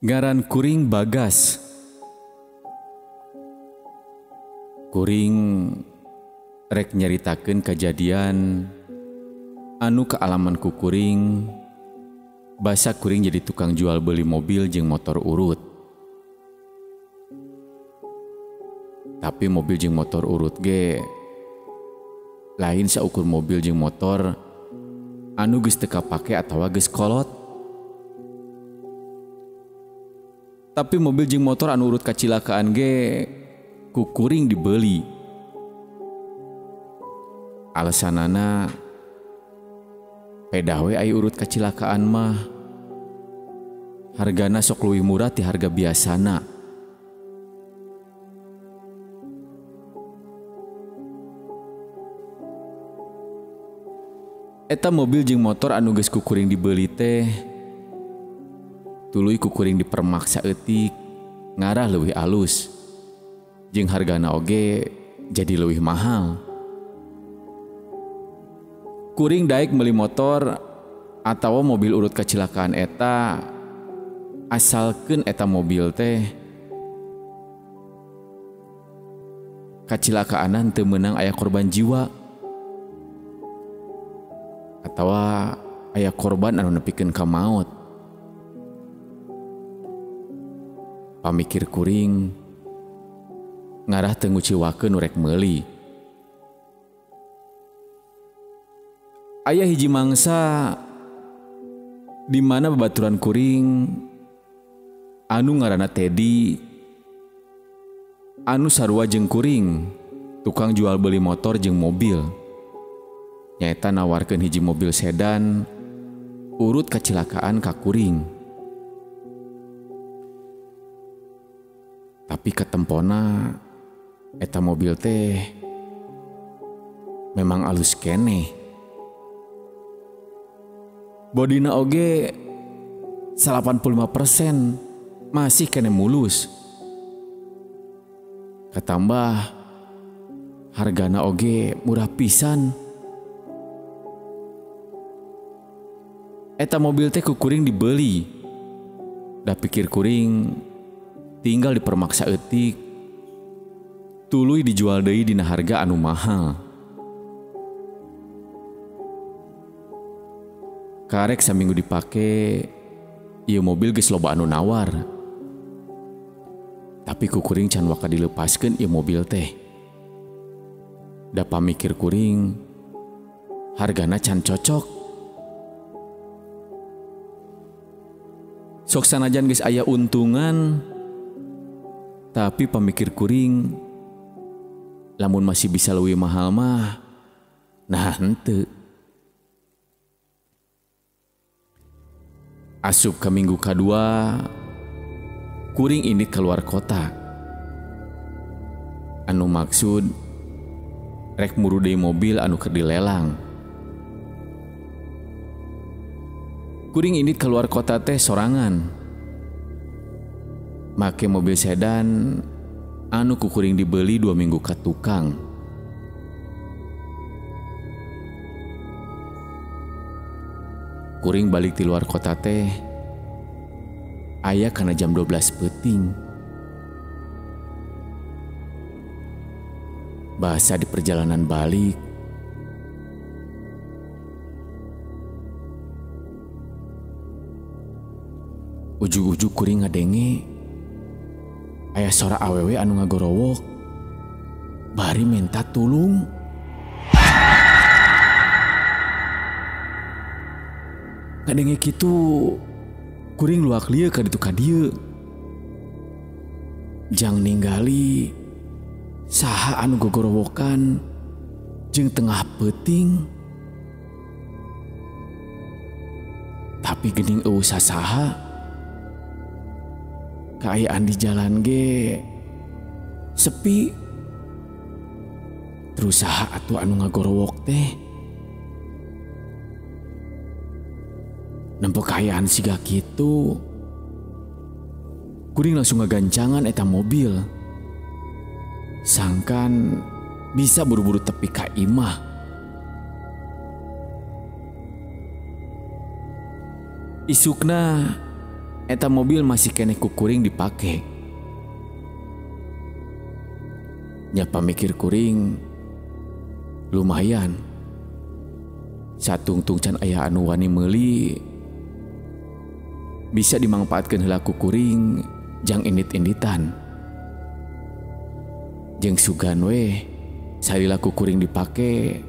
Ngaran kuring Bagas. Kuring rek nyaritakeun kajadian anu kaalaman ku kuring basa kuring jadi tukang jual beli mobil jeung motor urut. Tapi mobil jeung motor urut ge lain saukur mobil jeung motor anu geus teu kapake atawa geus kolot. Tapi mobil jeung motor anu urut kacilakaan ge ku kuring dibeli. Alasanana pedah we ai urut kacilakaan mah hargana sok leuwih murah ti harga biasana. Eta mobil jeung motor anu geus ku kuring dibeli teh tuluy ku kuring dipermak saeutik ngarah leuwih alus jeung hargana oge jadi leuwih mahal. Kuring daek meuli motor atawa mobil urut kacilakaan eta asalkeun eta mobil teh kacilakaanan teu meunang aya korban jiwa atawa aya korban anu nepikeun ka maot. Pamikir kuring ngarah teu nguciwakeun nu rek meuli. Aya hiji mangsa di mana babaturan kuring anu ngaranna Teddy anu sarua jeung kuring tukang jual beli motor jeung mobil. Nyaeta nawarkeun hiji mobil sedan urut kacilakaan ka kuring. Tapi ketempona eta mobil teh memang alus keneh. Bodina oge 85% masih keneh mulus. Katambah hargana oge murah pisan. Eta mobil teh ku kuring dibeli. Da pikir kuring tinggal dipermak saeutik tuluy dijual deui dina harga anu mahal. Karek saminggu dipake ieu mobil geus loba anu nawar. Tapi ku kuring can waka dilepaskeun ieu mobil teh. Da pamikir kuring hargana can cocok. Sok sanajan geus aya untungan, tapi pamikir kuring lamun masih bisa leuwih mahal mah nah henteu. Asup ka minggu kadua kuring indit keluar kota. Anu maksud rek muru deui mobil anu keur dilelang. Kuring indit keluar kota teh sorangan. Make mobil sedan anu ku kuring dibeli 2 minggu ka tukang. Kuring balik di luar kota teh aya kana jam 12 peuting. Bahasa di perjalanan balik ujug-ujug kuring ngadenge aya sora awewe anu ngagorowok bari minta tulung. Ngadenge kitu kuring luak lieu ka ditu ka dieu. Jang ninggali saha anu gogorowokan jeung tengah peuting. Tapi geuning eueuh sasaha. Kaayaan di jalan ge sepi. Terus saha atuh anu ngagorowok teh? Nempo kaayaan siga kitu, kuring langsung ngagancangan eta mobil. Sangkan bisa buru-buru tepi ka imah. Isukna eta mobil masih keneh ku kuring dipake. Nya pamikir kuring lumayan. Satungtung can aya anu wani meuli bisa dimangpaatkeun heula ku kuring jang indit-inditan. Jeung sugan weh salila ku kuring dipake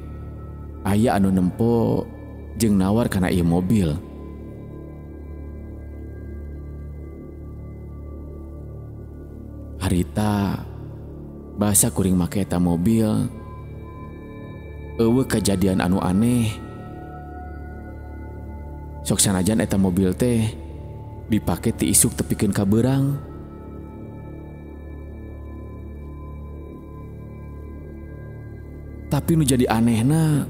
aya anu nempo jeung nawar kana ieu mobil. Harita basa kuring make eta mobil eueuh kejadian anu aneh. Sok sanajan eta mobil teh dipake ti isuk tepikeun ka beurang. Tapi nu jadi anehna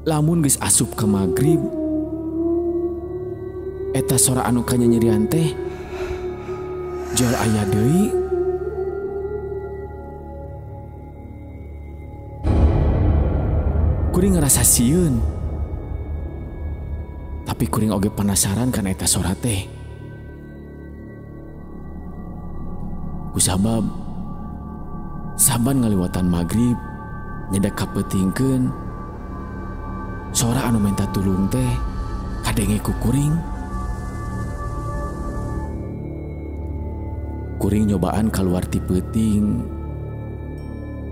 lamun geus asup ka magrib eta sora anu kanyanyerian teh jol aya deui. Kuring ngerasa sieun, tapi kuring oge penasaran kana eta sora teh. Kusabab saban ngaliwatan magrib nyedak kapeutingkeun sora anu minta tulung teh kadenge ku kuring. Kuring nyobaan kaluar ti peuting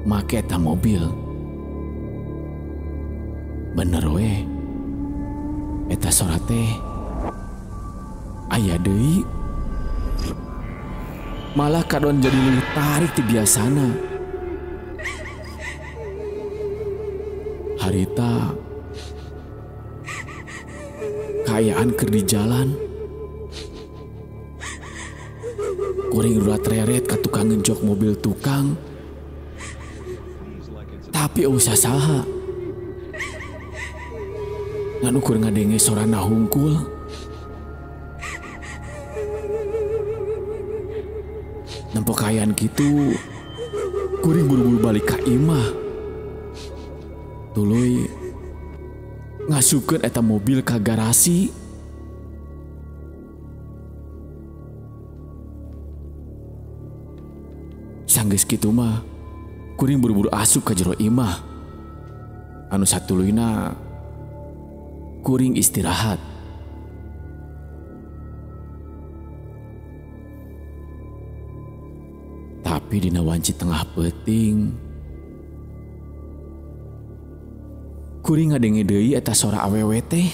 make eta mobil. Bener we, eta sora teh aya deui. Malah kadon jadi leuwih tarik ti biasana. Harita kaayaan keur di jalan, kuring rurat reret ka tukang ngencok mobil tukang, tapi eueuh saha. Ngan ukur ngadenge sorana hungkul. Nempo kaayaan kitu, kuring buru-buru balik ka imah. Tuluy ngasupkeun eta mobil ka garasi. Sanggeus kitu mah kuring buru-buru asup ka jero imah. Anu satuluyna kuring istirahat. Tapi dina wanci tengah peuting kuring ngadenge deui eta sora awewe teh.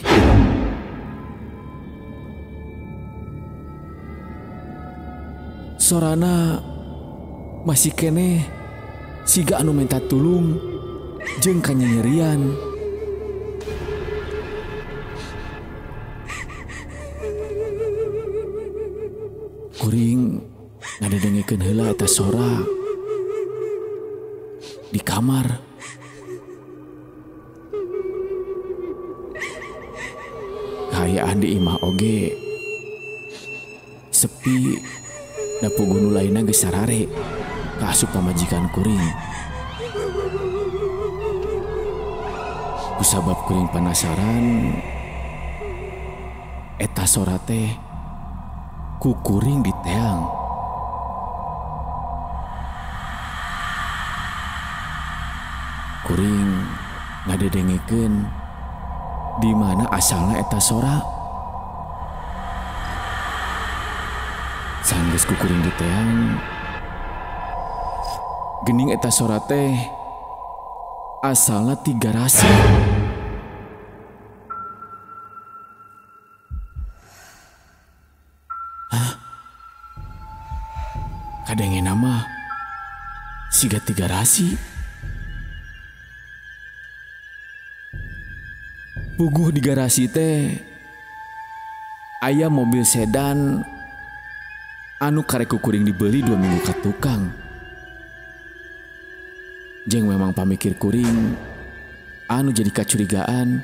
Sorana masih keneh siga anu minta tulung jeung kanyanyerian. Kuring ngadedengekeun heula eta sora di kamar. Kaayaan di imah oge sepi, da puguh nu lainna geus sarare kaasup pamajikan kuring. Kusabab kuring panasaran eta sora teh ku kuring diteang. Kuring ngadedengekeun di mana asalna eta sora. Sanggeus ku kuring diteang, geuning eta sora teh asalna ti garasi. Hah? Kadengena mah siga ti garasi. Puguh di garasi teh aya mobil sedan anu karek ku kuring dibeli 2 minggu ka tukang. Jeung memang pamikir kuring anu jadi kacurigaan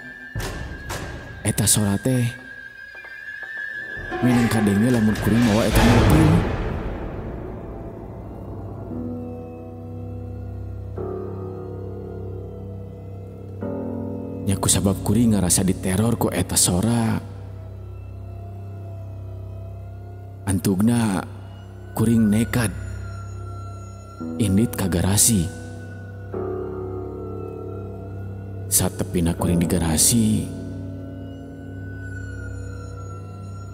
eta sora teh mineng kadenge lamun kuring mawa eta mobil. Nya kusabab kuring ngarasa diteror ku eta sora, Antugna kuring nekat indit ka garasi. Satepina kuring di garasi,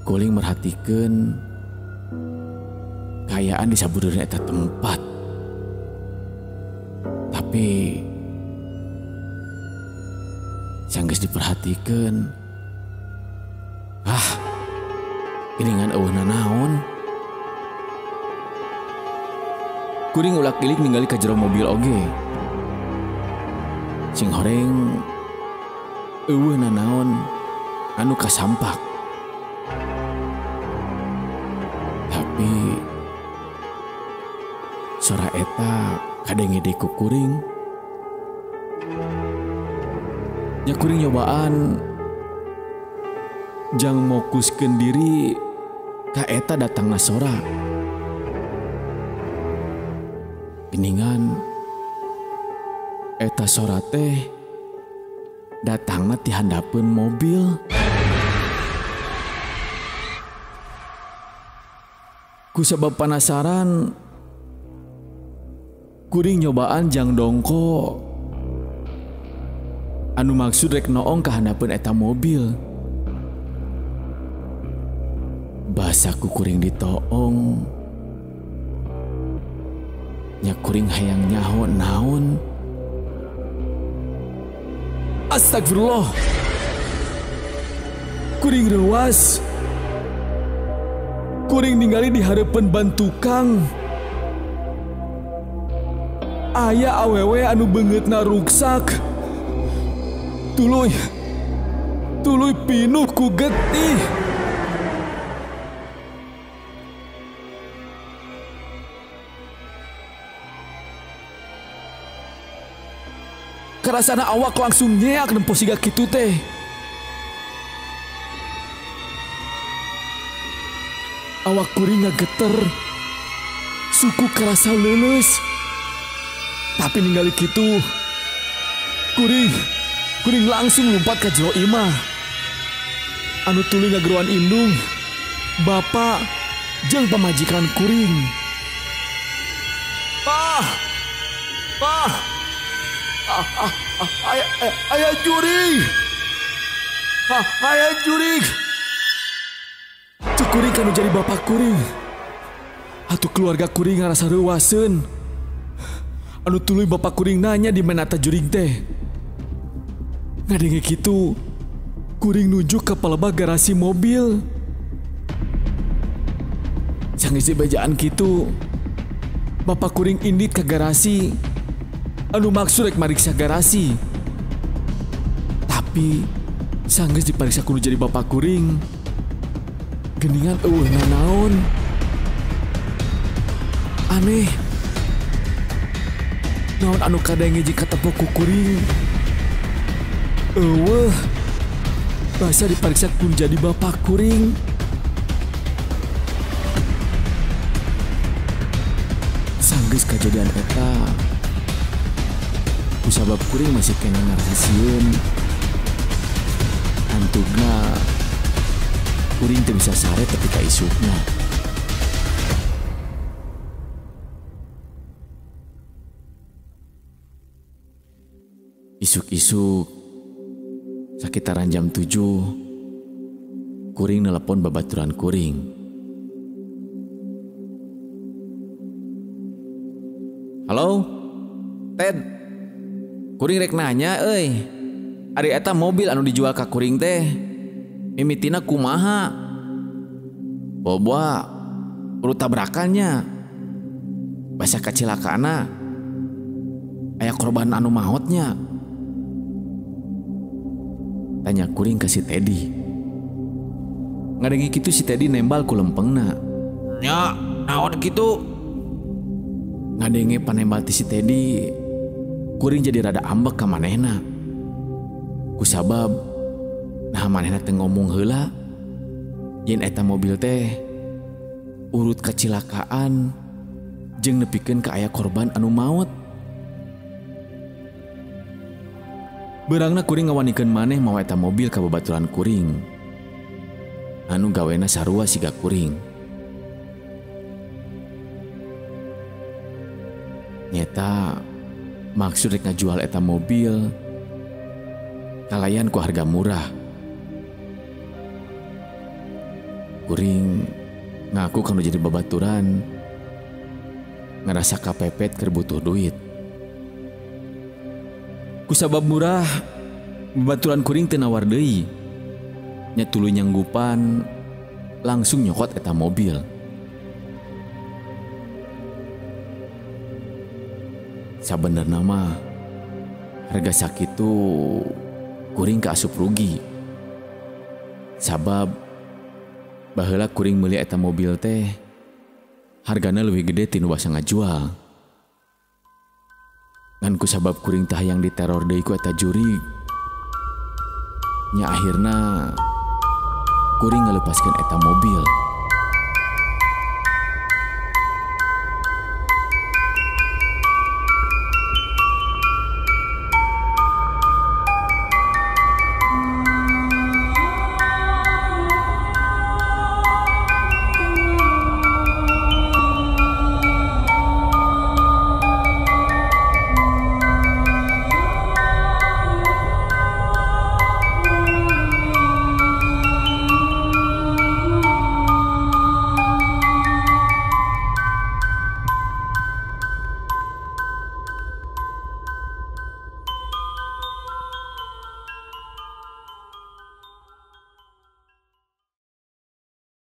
kuring merhatikeun kaayaan di sabudeurna eta tempat. Tapi sanggeus diperhatikeun, ah, geuningan eueuh nanaon. Kuring ulak-ilik ningali ka jero mobil oge. Sing horeng eueuh nanaon anu kasampak. Tapi sora eta kadenge deui ku kuring. Nya kuring nyobaan jang mokuskeun diri ka eta datangna sora. Geningan eta sora teh datangna ti handapeun mobil. Ku sabab panasaran, kuring nyobaan jang dongko anu maksud rek noong ka handapeun eta mobil. Basa ku kuring ditoong, nya kuring hayang nyaho naon. Astagfirullah, kuring reuas. Kuring ningali di hareupeun ban tukang aya awewe anu beungeutna ruksak. Tuluy tuluy pinuh ku getih. Karasana awak langsung nyeak nempo siga kitu teh. Awak kuring ngageter, suku kerasa leuleus. Tapi ningali kitu, kuring langsung lompat ka jero imah. Anu tuluy ngageroan indung, bapak jeung pamajikan kuring. Pah, pah, aya jurig, aya jurig. Cek kuring kanu jadi bapak kuring. Atuh keluarga kuring ngarasa reuaseun. Anu tuluy bapak kuring nanya di mana ta jurig teh. Ngadenge kitu, kuring nunjuk ka palebah garasi mobil. Sanggeus dibejaan kitu, bapak kuring indit ka garasi. Anu maksud rek mariksa garasi. Tapi sanggeus dipariksa kudu jadi bapak kuring, geningan eueuh nanaon. Aneh. Naon anu kadenge jeung katepo ku kuring. Eueuh. Basa dipariksa kudu jadi bapak kuring. Sanggeus kajadian eta, kusabab kuring masih kena ngarasa sieun. Antugna kuring teu bisa sare tepi ka isukna. Isuk-isuk sakitaran jam 7, kuring nelepon babaturan kuring. Halo, Ted. Kuring rek nanya euy. Ari eta mobil anu dijual ka kuring teh mimitina kumaha? Boboa urut tabrakannya. Basa kacilakaana. Aya korban anu maotnya. Tanya kuring ka si Teddy. Ngadengi kitu si Teddy nembal ku lempengna. Nya, naon kitu? Ngadenge panembal ti si Teddy, kuring jadi rada ambek ka manehna. Kusabab nah manehna teu ngomong heula yen eta mobil teh urut kacilakaan jeung nepikeun ka aya korban anu maot. Beurangna kuring ngawanikeun maneh mawa eta mobil ka babaturan kuring anu gawena sarua siga kuring. Nyeta maksud rek ngajual eta mobil kalayan ku harga murah. Kuring ngaku kanu jadi babaturan ngerasa kapepet keur butuh duit. Kusabab murah babaturan kuring teu nawar deui. Nya tuluy nyanggupan langsung nyokot eta mobil. Sabenerna mah harga sakitu kuring kaasup rugi. Sabab baheula kuring meuli eta mobil teh hargana leuwih gede ti nu basa ngajual. Ngan kusabab kuring tah hayang diteror deui ku eta jurig, nya akhirna kuring ngalepaskeun eta mobil.